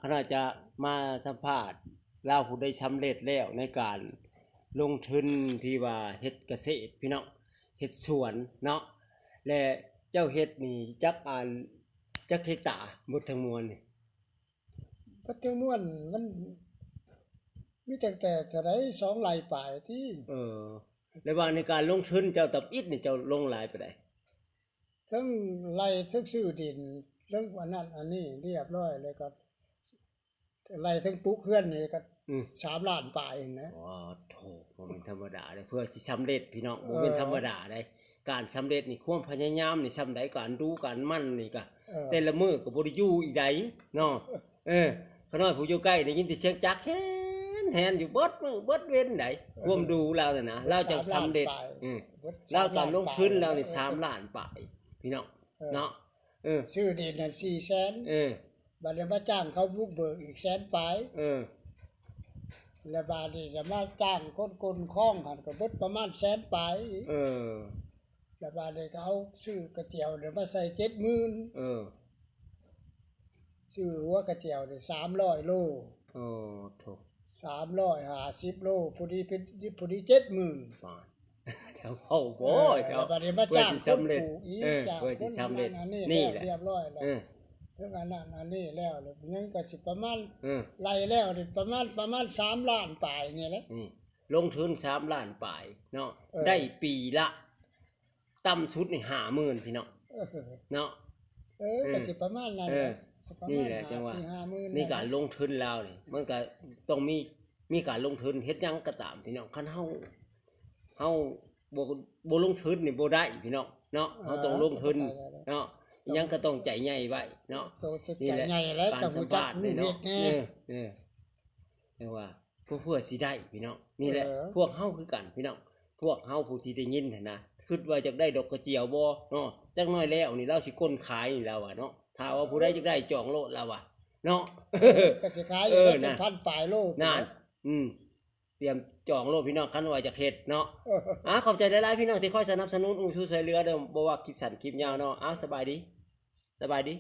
ຂ້ານ້ອຍຈະມາສຳພາດລາວຜູ້ໄດ້ສຳເລັດແລ້ວໃນການລົງທຶນທີ່ວ່າເຮັດກະເສດ ພີ່ນ້ອງ ເຮັດສວນເນາະ. ແລະເຈົ້າເຮັດນີ້ຈັກອັນ ຈັກເຮັກຕາ ເບິດທັງມວນນີ້? ເບິດທັງມວນມັນມີຕັ້ງແຕ່ເທົ່າໃດ ສອງໄລ່ປາຍຕິ. ເອີ ແລ້ວວ່າໃນການລົງທຶນເຈົ້າທຳອິດນີ້ ເຈົ້າລົງຫຼາຍປານໃດ? ທັງໄລ່ ທັງຊື້ດິນ ທັງອັນນັ້ນອັນນີ້ຮຽບຮ້ອຍ ແລ້ວກໍໄລ່ ທັງປຸກເຮືອນນີ້ກໍ ອືມ ສາມລ້ານປາຍຫັ້ນນະ. ໂອ້ໂທ້ ບໍ່ແມ່ນທຳມະດາເດ້ ເພື່ອຊິສຳເລັດ ພີ່ນ້ອງ ບໍ່ແມ່ນ ເອີ ທຳມະດາເດ້. ການສຳເລັດນີ້ ຄວາມພະຍາຍາມນີ້ຊ່ຳໃດ ການດຸການໝັ່ນນີ້ກະ ເອີ ແຕ່ລະມື້ກໍບໍ່ໄດ້ຢູ່ອີກໃດເນາະ. ເອີ ຂ້ານ້ອຍຜູ້ຢູ່ໃກ້ໄດ້ຍິນແຕ່ສຽງຈັກແຮ່ນໆຢູ່ເບິດມື້ເບິດເວັນໃດ. ເອີ ຄວາມດຸລາວນັ້ນນະ ລາວຈັ່ງສຳເລັດ. ສາມລ້ານປາຍ ເອີ ເບິດ ລາວການລົງທຶນລາວນີ້ ສາມລ້ານປາຍ ພີ່ນ້ອງ ເອີ ເນາະ. ເອີ ຊື້ດິນຫັ້ນສີ່ແສນ ເອີ ບາດນີ້ມາຈ້າງເຂົາບຸກເບີກອີກແສນປາຍ. ເອີ ແລ້ວບາດນີ້ຈະມາຈ້າງຄົນກົນຄອງຫັ້ນ ກໍເບິດປະມານແສນປາຍ. ເອີ ແລ້ວບາດນີ້ກໍເອົາຊື້ກະຈຽວນີ້ມາໃສ່ເຈັດໝື່ນ. ເອີ ຊື້ຫົວກະຈຽວນີ້ສາມຮ້ອຍໂລ. ໂອ້ໂທ້ ສາມຮ້ອຍຫ້າສິບໂລ ພໍດີເປັນ ພໍດີເຈັດໝື່ນ. ປາດ ເຈົ້າເວົ້າບໍ່ ເອີ ເຈົ້າ ແລ້ວບາດນີ້ມາຈ້າງຄົນປູກອີກ ເອີ ຈ້າງຄົນ ເພື່ອຊິສຳເລັດ ອັນນັ້ນອັນນີ້ ນີ້ແຫຼະ ແລ້ວຮຽບຮ້ອຍແລ້ວ. ເອີ ເຖິງອັນນັ້ນອັນນີ້ແລ້ວ ແລ້ວຍັງກໍຊິປະມານ ເອີ ໄລ່ແລ້ວນີ້ປະມານ ປະມານສາມລ້ານປາຍນີ້ແຫຼະ. ນີ້ ລົງທຶນສາມລ້ານປາຍເນາະ. ເອີ ໄດ້ປີລະ ຕ່ຳສຸດນີ້ຫ້າໝື່ນ ພີ່ນ້ອງ ເອີ ເນາະ. ເອີ ເອີ ກໍຊິປະມານນັ້ນແຫຼະ ເອີ ຊິປະມານ ນີ້ແຫຼະ ຈັ່ງວ່າ ຫ້າສິບຫ້າໝື່ນ ໃນການລົງທຶນລາວນີ້ ມັນກໍຕ້ອງມີ ມີການລົງທຶນເຮັດຫຍັງກໍຕາມ ພີ່ນ້ອງ. ຄັນເຮົາ ເຮົາບໍ່ ບໍ່ລົງທຶນນີ້ບໍ່ໄດ້ ພີ່ນ້ອງເນາະ. ເອີ ເຮົາຕ້ອງລົງທຶນ ເຂົ້າໃຈແລ້ວ ເນາະ. ອີຫຍັງກໍຕ້ອງໃຈໃຫຍ່ໄວ້ເນາະ. ໂຕໃຈໃຫຍ່ແລ້ວ ນີ້ແຫຼະ ຕ້ອງຮູ້ຈັກຮູ້ເຮັດແນ່. ເອີ ເອີ ຈັ່ງວ່າ ເພື່ອ ເພື່ອຊິໄດ້ ພີ່ນ້ອງ ນີ້ແຫຼະ. ເອີ ພວກເຮົາຄືກັນ ພີ່ນ້ອງ ພວກເຮົາຜູ້ທີ່ໄດ້ຍິນຫັ້ນນະ ຄິດວ່າຢາກໄດ້ດອກກະຈຽວບໍ່ເນາະ. ຈັກໜ້ອຍແລ້ວນີ້ລາວຊິກົ້ນຂາຍນີ້ລາວວ່າເນາະ. ຖ້າວ່າຜູ້ໃດຢາກໄດ້ຈອງໂລດລາວວ່າເນາະ ກໍຊິຂາຍຢູ່ ເອີ ເປັນພັນປາຍໂລ. ນັ້ນ ອືມ ຕຽມຈອງໂລດ ພີ່ນ້ອງ ຄັນວ່າຢາກເຮັດເນາະ. ເອີ ອາ ຂອບໃຈຫຼາຍໆ ພີ່ນ້ອງ ທີ່ຄອຍສະໜັບສະໜູນ ອຸດໜູນຊ່ວຍເຫຼືອເດີ ບໍ່ວ່າຄລິບສັ້ນຄລິບຍາວເນາະ. ອາ ສະບາຍດີ ສະບາຍດີ.